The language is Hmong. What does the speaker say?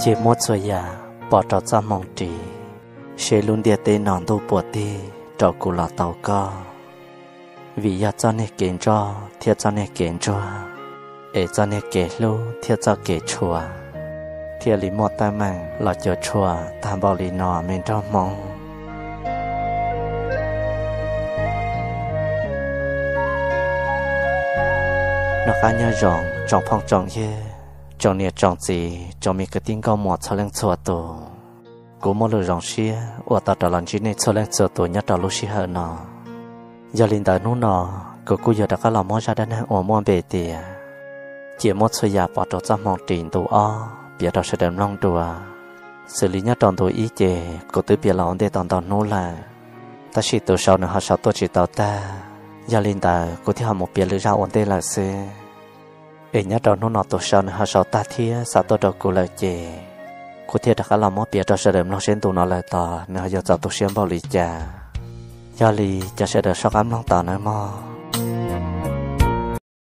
Cia muab txhua yam pov rau txoj hmoo ris, seb lub ntiaj teb no ntuj puas tig rau kuv los tau koj. Vim yog txoj niag kev ntsoj thiab txoj niag kev ntsuag, es txoj niag kev hlub thiab txoj kev tshua thiaj li muaj teeb meem los cuam tshuam tag npaum li no me nraug Hmoob. Noj qab nyob zoo tsoom phooj tsoom ywg, tsoom niam tsoom txiv, tsoom me kwv tij nkauj muam txhua leej txhua tus. Kuv muaj lus zoo siab uas tau rov los ntsib nej txhua leej txhua tus nyob rau lub sij hawm no. Yog li ntawd hnub no kuv kuj yuav rov qab los muab zaj dab neeg uas muaj npe tias Cia muab txhua yam pov rau txoj hmoo ris ntu ob piav rau sawv daws mloog dua. Xws li nyob rau ntu ib ces kuv twb piav los ua ntej tau ntau hnub lawm, tab sis tus sau nws ho sau tuaj tsis tau tag, yog li ntawd kuv thiaj ho mus piav lwm zaj ua ntej lawm xwb. Es nyob rau hnub no tus sau nws ho sau tag thiab xa tuaj rau kuv lawm ces kuv thiaj rov qab los muab piav rau sawv daws mloog seb ntu no lawm tod nws ho yuav txaus tu siab npaum li cas. Yog li cov sawv daws soj qab mloog tau nawb mog.